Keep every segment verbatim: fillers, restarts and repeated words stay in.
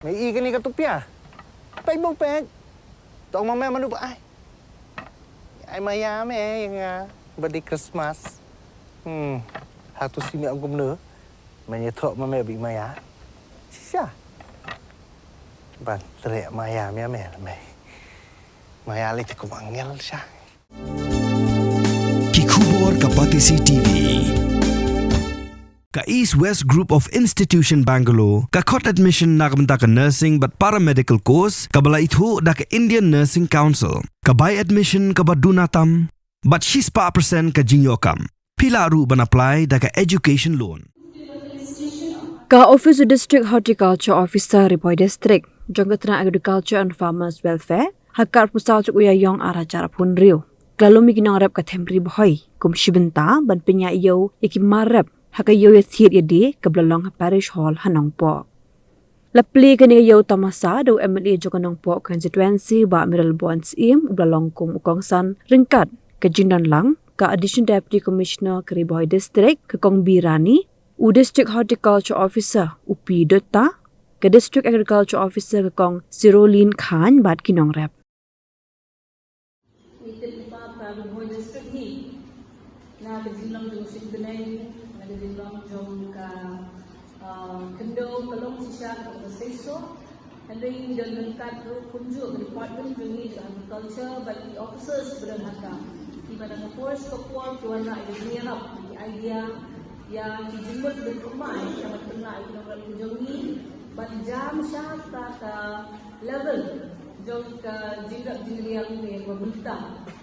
Me i kane ka tupia. Peit mo peit. Tong ma me manu ba ai. Ai maya me ïa nga ba dei Christmas. Hmm. Hatu si me ong kumno. Me ïathuh ma me ba i maya. Shisha. Ban treh maya me me me. Maya lei te kum angel sha. Ki khubor ka Batesi T V. Ka East West Group of Institution Bangalore ka khot admission na ka bynta ka nursing bad paramedical course kaba la ithuh da ka Indian Nursing Council. Ka bai admission kaba duna tam bad shispah percent ka jingïoh kam. Phi lah ruh ban apply da ka education loan. Ka Office u District Horticulture Officer Ri Bhoi District jong ka Tnat Agriculture and Farmers Welfare ha ka arphew saw tarik u Ïaïong ar hajar arphew hynriew ka la lum ïa ki nongrep ka Them Ri Bhoi kum shi bynta ban pynïaid ïew ïa ki mar rep ha ka ïew ïathied ïadie kaba la long ha Parish Hall ha Nongpoh. La plie kane ka ïew tamasa da u M L A jong ka Nongpoh constituency Bah Mayralborn Syiem uba la long kum u kongsan ryngkat ka jingdon lang ka Additional Deputy Commissioner ka Ri Bhoi District ka Kong B Rani, u District Horticulture Officer u P Dutta, ka District Agriculture Officer ka Kong Sirolin Khan bad ki nongrep. Ngi tip ba ka Ri Bhoi District hi na ka jinglong jong u seng bneng, na ka jinglong jong ka, ah, khyndew ka long shisha ka seisoh. Hynrei ngi don ryngkat ruh kumjuh ka department jong ngi jong agriculture bad ki officers ba don ha ka. Kiba na ka por sha ka por ki wan rah ïa ka jingïarap, ïa ki idea, ïa ki jingmut ba thymmai, ïa ban pynlah ïa ki nongrep ki jong ngi ban jam sha kata ka level jong ka jingrep jingriang ne ba mynta.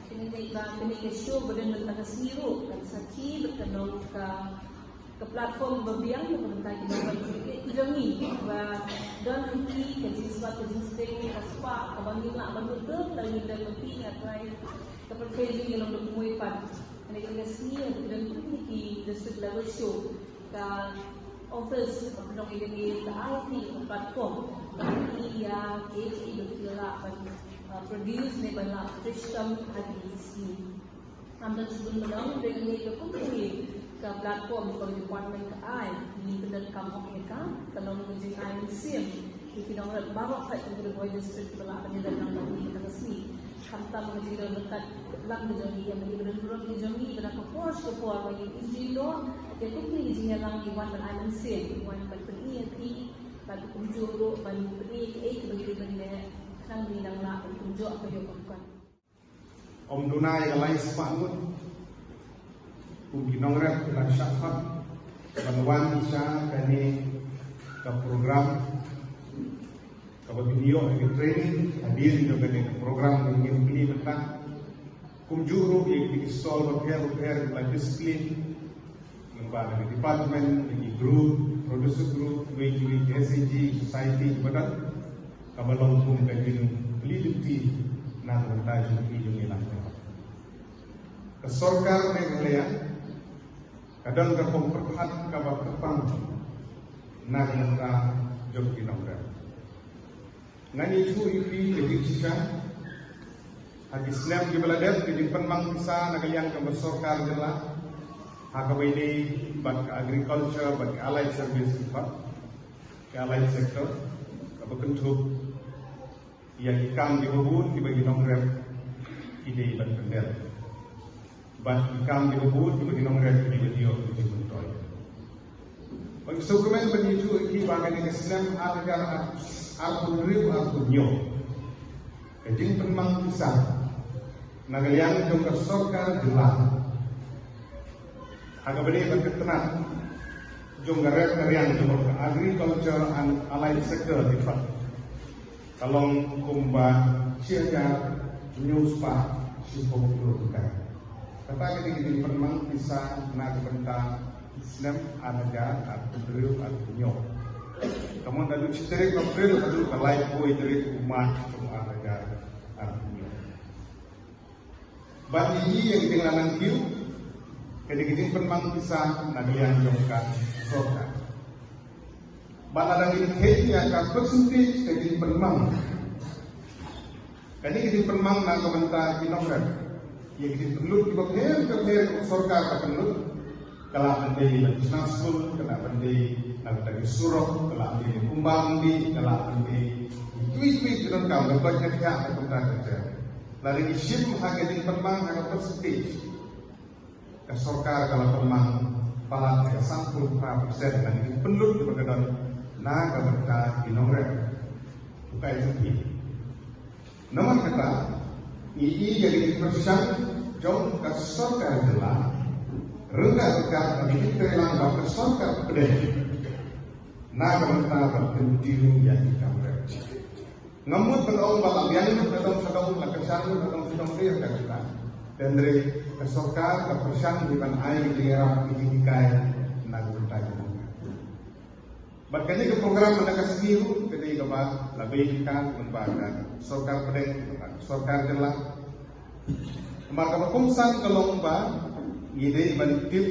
Kine ne ba kine ki show ba don mynta ka sngi ruh kan sakhi bad kan long ka, ka platform ba biang na ka bynta ki nongrep jong ngi ba don ha ki ka jingsbat ka jingsteng ka spah kaba ngim lah ban mutdur lada ngim don ma ki. Nga trai ka pyrthei jong ngi long da kumwei pat. Kane ka sngi ha ki don kumne ki district level show. Ka office ka pynlong ïa kane ka I T platform. Ka I T ïa ka I T ba ki lah ban, uh, produce ne ban lah trishtam ha ki sngi. Am da chubun melong dei kane ka kumne ka platform ka department ka ai. Ngi pyndonkam hok ïa ka, ka long ka jingai mynsiem ïa ki nongrep baroh kawei jong ka Ri Bhoi District ba lah ban ïadon lang bad ngi ha kane ka sngi. Khamtam ka jingdon ryngkat lang ka jong ngi ïa ki briew baroh ki jong ngi, ba na ka por sha ka por ba ngi ïohi noh ïa kumne ki jingïalang, ngi wan ban ai mynsiem, ngi wan ban pyni ïa ki, ban kumjuh ruh ban pyni ïa kiei kiba ngi dei ban leh khnang ba ngin nang lah ban kumjuh ka ïoh ka kot. Ym duna ïa ka lai spah ngut kum ki nongrep ki la shah khot ban wan sha kane ka program kaba pynïoh ïa ki training hadien jong kane ka program ba ngin plie mynta. Kumjuh ruh ïa ki stall bapher bapher ba la display lyngba na ki department, na ki group, producer group, kiwei kiwei ki S H G, society kiba don, kaba long kum ka jingplie lynti na ka bynta jong ki jong ngi lang. Ka sorkar Meghalaya ka don ka pom pyrkhat kaba kyrpang na ka bynta jong ki nongrep. Ngan ïathuh ïa phi ka jingshisha ha ki snem kiba la dep, ka jingpynmang pisa na ka liang jong ka sorkar jylla ha kaba ïadei bad ka agriculture bad ka allied service, bad ka allied sector, kaba kynthup ïa ki kam kiba bun kiba ki nongrep ki dei ban pyndep. Bad ki kam kiba bun kiba ki nongrep ki dei ban ïoh ki jingmyntoi. Bad sngewkmen ban ïathuh ïa phi ba kane ka snem ar hajar arphew hynriew arphew hynñiew, ka jingpynmang pisa na ka liang jong ka sorkar jylla ha kaba ïadei bad ka tnat jong ka rep ka riang jong ka agriculture and allied sector, ka long kumba shi hajar hynñiew spah shiphew klur tyngka. Kata ka dei ka jingpynmang pisa na ka bynta snem ar hajar arphew hynriew arphew hynñiew. Ka mut naduh shi tarik April haduh ka laiphew tarik u March jong ar hajar arphew hynñiew. Bad ïa ka jinglanang kiew ka dei ka jingpynmang pisa na ka liang jong ka sorkar. Bad lada ngin kheiñ ïa ka percentage ka jingpynmang, kane ka jingpynmang na ka bynta ki nongrep, ïa ka jingpynlut kiba pher kiba pher ka sorkar ka pynlut, ka lah ban dei ban shna skul, ka lah ban dei Ka la ki surok, ka la ki kumba mandi, ka la ki kiwei kiwei ki donkam, ka la ki kiwei kiwei ki donkam. La ki shim ha ka jingpynmang ha ka percentage. Ka sorkar ka la pynmang palat ka sanphew phra percent na ki jingpynlut kiba ka don na ka bynta ki nongrep. Ukai jong phi. Namar kata, ngi i ïa ka jingpyrshang jong ka sorkar jylla, ryngkat ryngkat bad ngi treilang bad ka sorkar pdeng na ka bynta ban continue ïa ki kam rep. Ngam mut ban ong ba la biang lut ka dong sha dong, la kyrshan lut ka dong sha dong, te ïa ka jylla. Hynrei ka sorkar ka pyrshang hi ban ai ki jingïarap, ki jinghikai na ka bynta jong ngi. Bad kane ka program mynta ka sngi ruh ka dei kaba la bei ka, kumba ka sorkar pdeng, kumba ka sorkar jylla. Namar kaba kongsan ka long ba ngi dei ban tip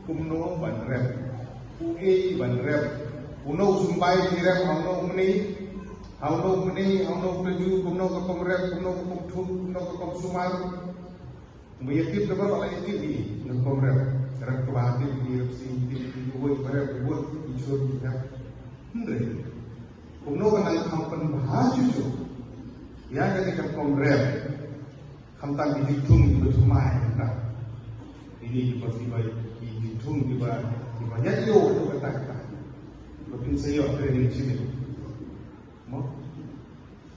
kumno ban rep, uei ban rep, uno u symbai jingïarap, ha uno u mynne, ha uno u mynne, ha uno u kynju, kumno ka kong rep, kumno ka kong thut, kumno ka kong sumar. Ba ïa tip da ba la ïa tip ïa ka kong rep. Rep kaba tip ïa, rep sing tip ïa, woi ba rep, woi ïa, chur ïa. Hynrei kumno ka nang kham pynbha shuh shuh ïa kane ka kong rep. Khamtam ki jingthung kiba thymmai, kata. Ini kiba, kiba, ki jingthung kiba, kiba ïaid ïoh ïa kata, kata. Ba kin sa ïoh training shisha. Mo?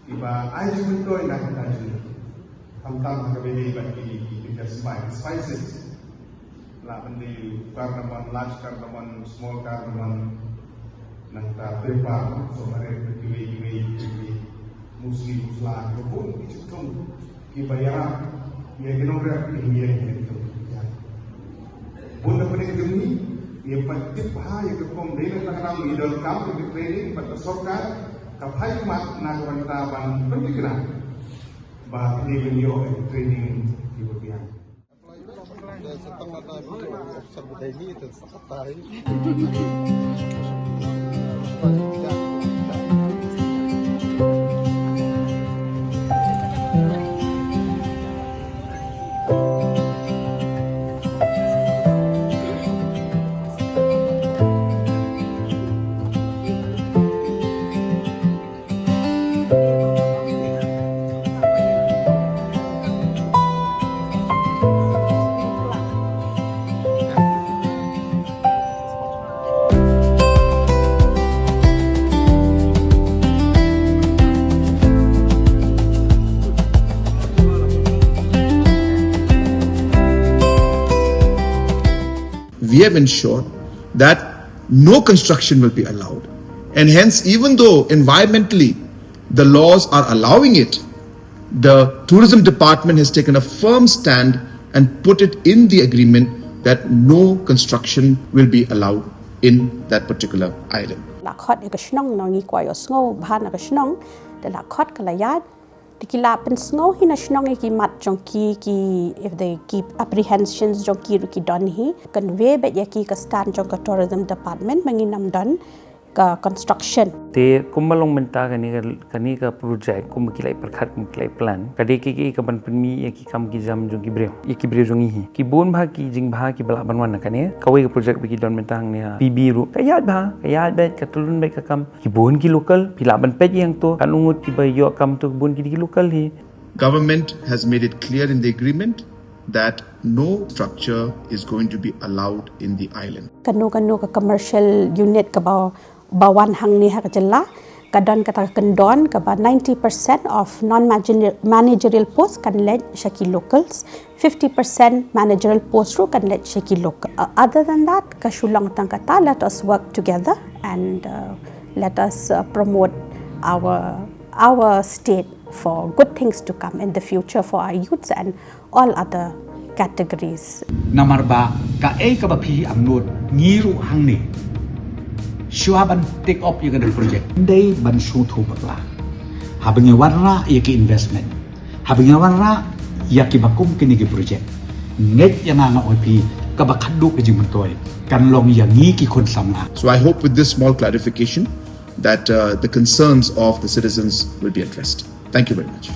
Kiba ai jingmyntoi na ka bynta jong ngi. Khamtam ha kaba ïadei bad ki, ki, ki, ki spice, spices. Lah ban dei u cardamom, large cardamom, small cardamom. Nangta pepper, so, marin, kiwei kiwei, kiwei, muesli, muesla, kiba bun ki jingthung kiba ïarap ïa ki nongrep, ïa ki nongrep. Bun na pdeng jong ngi, ïa ban tip bha ïa ka kong, dei na ka daw ngi donkam ïa ka training bad ka sorkar ka phai khmat na ka bynta ban pynthikna ba kine ban ïoh ïa ka training kiba biang. We have ensured that no construction will be allowed. And hence, even though environmentally the laws are allowing it, the tourism department has taken a firm stand and put it in the agreement that no construction will be allowed in that particular island. La khot ïa ka shnong, ngi kwah ïohsngew bha na ka shnong, te la khot ka la ïaid. Te ki la pynsngew hi na shnong ïa ki mat jong ki, ki, if they keep apprehensions jong ki ruh ki don hi. Convey beit ïa ki ka stand jong ka tourism department ba ngin ym don ka construction. Te kumba long mynta kane ka, kane ka project, kumba ki la pyrkhat, kumba ki la plan, ka dei ki, ki, ka ban pynmih ïa ki kam ki jam jong ki briew, ïa ki briew jong ngi hi. Ki bun bha ki jingbha kiba lah ban wan na kane. Kawei ka project ba ki don mynta hangne ha P B ruh, ka ïaid bha, ka ïaid beit, ka tyllun beit ka kam. Ki bun ki local, phi lah ban peit ïa to, katno ngut kiba ïoh kam to, ki bun ki dei ki local hi. Government has made it clear in the agreement that no structure is going to be allowed in the island. Kano kano ka commercial unit kaba, ba wan hangne ha ka jylla, ka don kata ka kyndon kaba ninety percent of non-managerial post kan leit sha ki locals, fifty percent managerial post ruh kan leit sha ki local. Uh, other than that, ka shu long tang kata, let us work together and, uh, let us, uh, promote our, our state for good things to come in the future for our youths and all other categories. Namar ba kaei kaba phi angnud, ngi ruh hangne shuwa ban take up ïa kane ka project, dei ban sngewthuh bakla. Haba ngi wanrah ïa ki investment, haba ngi wanrah ïa kiba kum kine ki project, ngeit ïa nga, nga ong ïa phi, kaba khadduh ka jingmyntoi kan long ïa ngi ki khun samla. So I hope with this small clarification that, uh, the concerns of the citizens will be addressed. Thank you very much.